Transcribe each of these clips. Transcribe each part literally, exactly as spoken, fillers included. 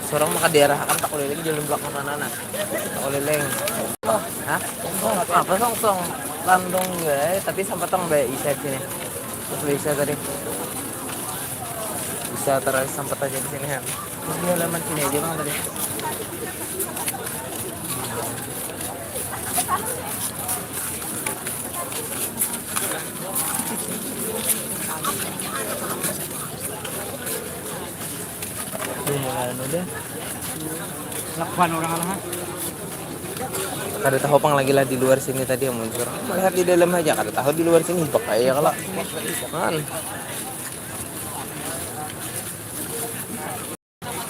Seorang maka diarahkan tak keliling jalan belakang sana nah. Tak keliling. Hah? Apa song song? Landung juga, eh, tapi sampai tong baik bisa di sini. Terus bisa tadi. Bisa terus sampai aja di sini kan. Terus di halaman sini aja bang tadi. Iya, anu deh. Lakukan orang lah. Kada tahu pang lagi lah di luar sini tadi yang muncul. Melihat di dalam aja kada tahu di luar sini bakal ya kalau. Man.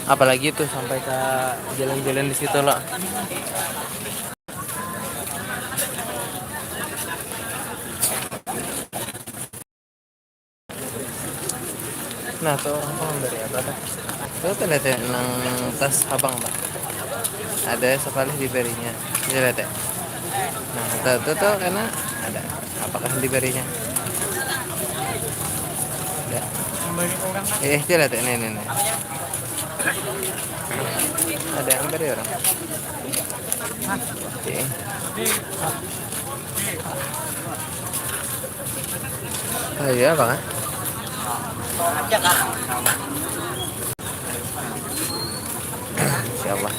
Apalagi tuh sampai ke jalan-jalan di situ lah. Nah, tuh orang tuh memberi apa tuh? Tuh tuh lihat ya, nang tas abang tuh. Ada sekali diberinya. Ini lihat ya. Nah, tuh tuh tuh karena ada. Apakah diberinya? Ya. Eh, lihat ya, ini ini ini. Ada yang beri orang. Oke. Ah, iya, Bang. Insyaallah.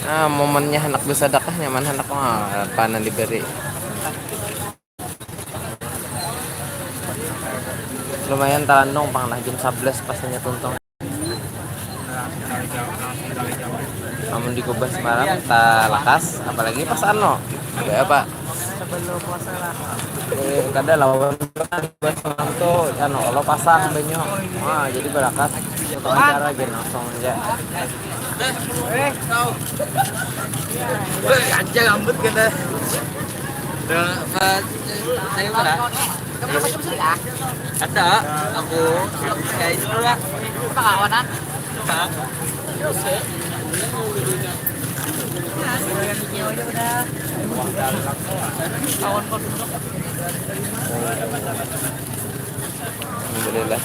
Ah, momennya hendak bersedekah nyaman hendak mah panan diberi. Lumayan talandung pang lah jam sebelas pasnya tuntung. Namun di kubah semalam tak lakas, apalagi pas ano. Kayak apa? Sebelum puasa lah. Eh, kada lawan kan kubah semalam tuh, ano, kalau pasang banyu. Wah, jadi berakas. Tukang acara aja langsung aja. Aja rambut kita. Udah, apa, saya mana? Ada, aku kayak itu lah. Kawanan. Alhamdulillah.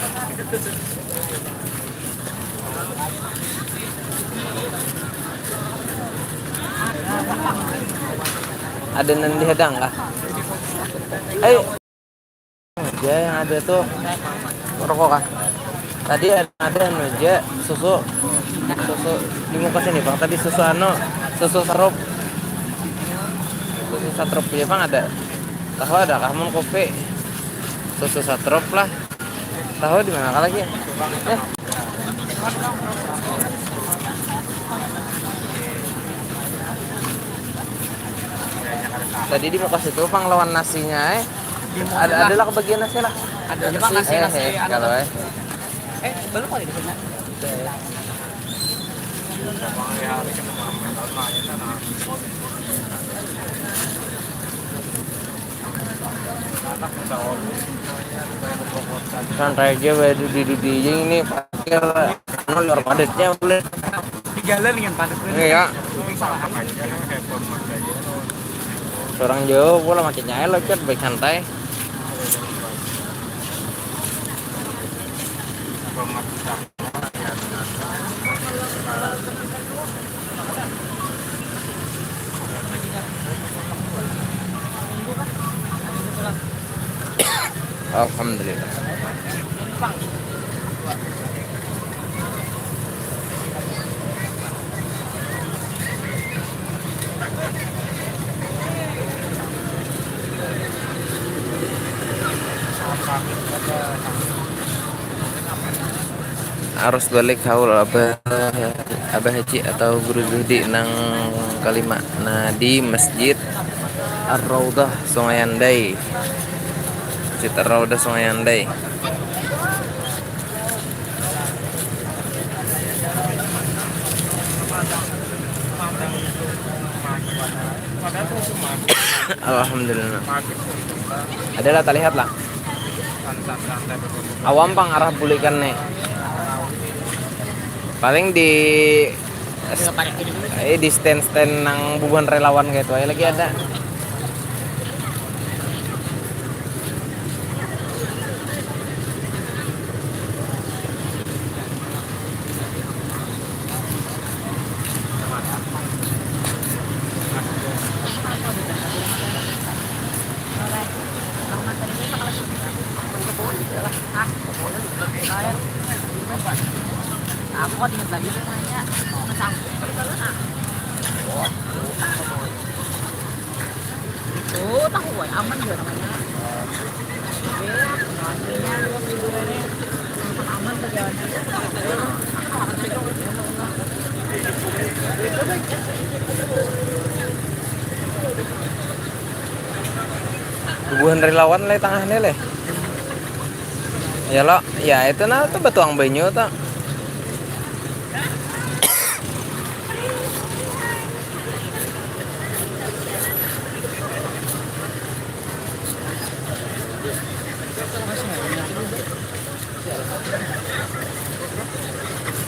Ada nang dihadang kah? Ayo. Ya, yang ada tuh rokok kah? Tadi ada, ada anu aja, susu. Susu di muka sini, Bang. Tadi susu anu, susu sarup. Susu satrup ya, Bang, ada. Tahu ada kah mun kopi? Susu satrup lah. Tahu di mana lagi? Eh. Tadi di muka situ pang lawan nasinya, eh. Ada, ada lah kebagian nasi lah. Ada aja, Bang, nasi, eh, nasi, eh, anu, kalau, eh. Eh, belum kali di sana. Santai aja, bae, dudi-dudi aja ini, parkir, anu, liwar padatnya, boleh. Di jalan dengan padat. Iya. Seorang jauh, pula makin nyael, locot, baik santai. Alhamdulillah. Arus balik haul Abah, Abah Haji atau Guru Zuhdi nang kalima. Nah, di Masjid Ar-Raudhah Sungai Andai. Masjid Ar-Raudhah Sungai Andai. Alhamdulillah. Adalah terlihat lah. Awam pang arah bulikan nih. Paling di, eh, di stand-stand nang bubuhan relawan kayak itu aja lagi ada. Aku kan ingat lagi namanya. Sanggup kali kalau nak. Oh, tahu, wah, aman juga namanya. Iya, namanya dua minggu ini. Aman perjalanan. Bubuhan relawan leh tangahnya leh. Ya lo, ya itu nah tuh batuang banyu tuh.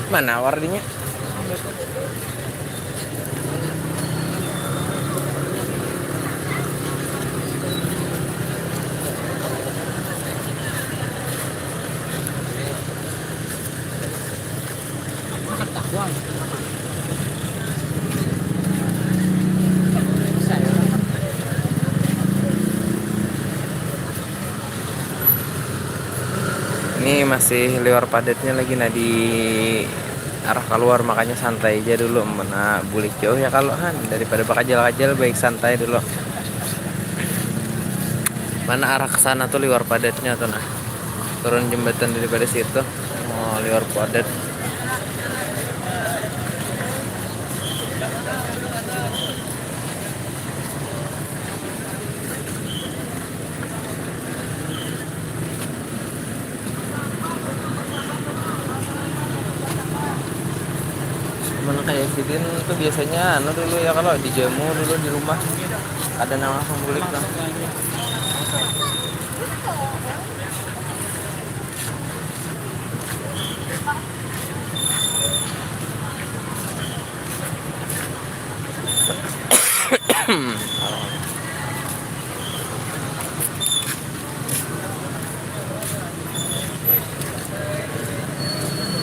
Mana wardinya? Ini masih liwar padatnya lagi, nah, di arah keluar, makanya santai aja dulu. Mana bulik jauh ya kalau han, daripada bakajal-kajal, baik santai dulu. Mana arah ke sana tuh liwar padatnya tuh, nah. Turun jembatan daripada situ. Oh, liwar padat. Mana kayak sidin tuh biasanya anu dulu ya, kalau dijamu dulu di rumah, ada nang langsung bulik lah.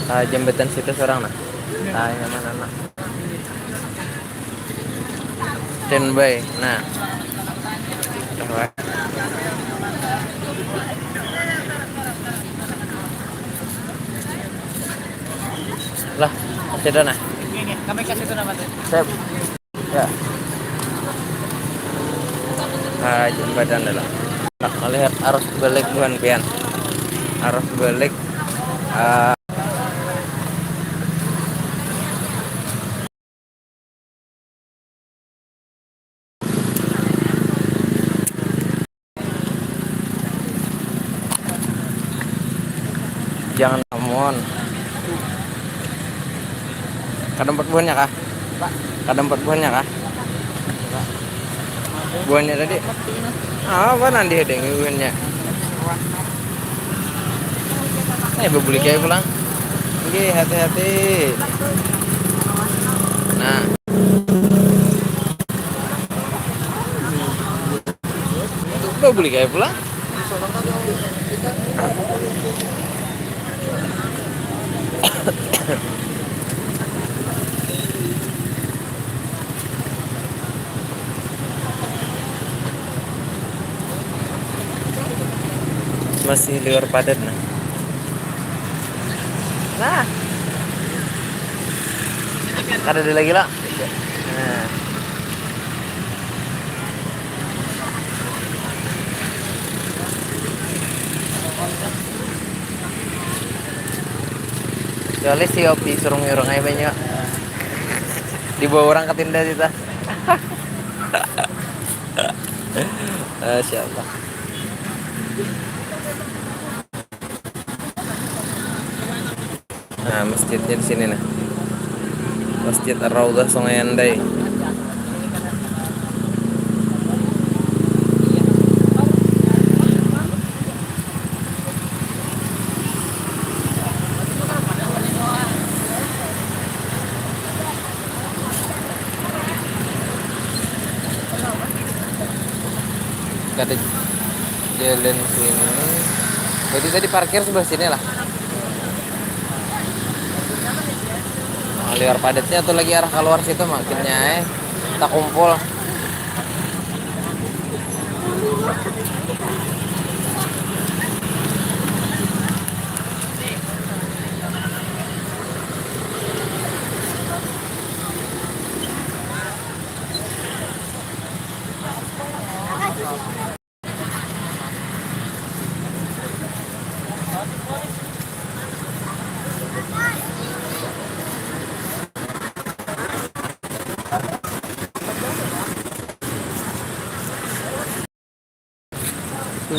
Ah, jembatan situ seorang nah. Ah, nyaman anak. Standby. Nah. Lah, kasih dah nah. Ini, ini. Kami kasih itu nama tuh. Siap. Ya. Ah, jembatan dah lah. Nah, melihat arus balik buhan pian. Arus balik, ah, jangan namun. Kada empat buhannya kah? Kada empat buhannya kah? Buhannya tadi. Ah, apa nanti ada buhannya? Eh, bebeli kayak pulang. Oke, hati-hati. Nah. Bebeli kayak pulang. Masih liwar padat nah. Nah. Kada ada lagi lah. Nah. Kecuali si Opi suruh ngurung aja banyak. Dibawa orang ke tinda kita. Masya Allah. Nah, masjidnya di sini nah. Masjid Ar-Raudhah Sungai Andai. Kada jalan sini. Jadi tadi parkir sebelah sini lah. Nah, liwar padatnya tuh lagi arah keluar situ makinnya eh. Tak kumpul.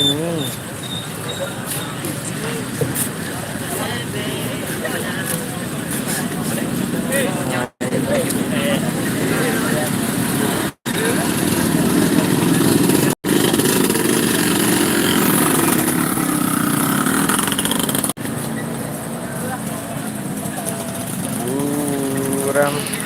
ini. Buram.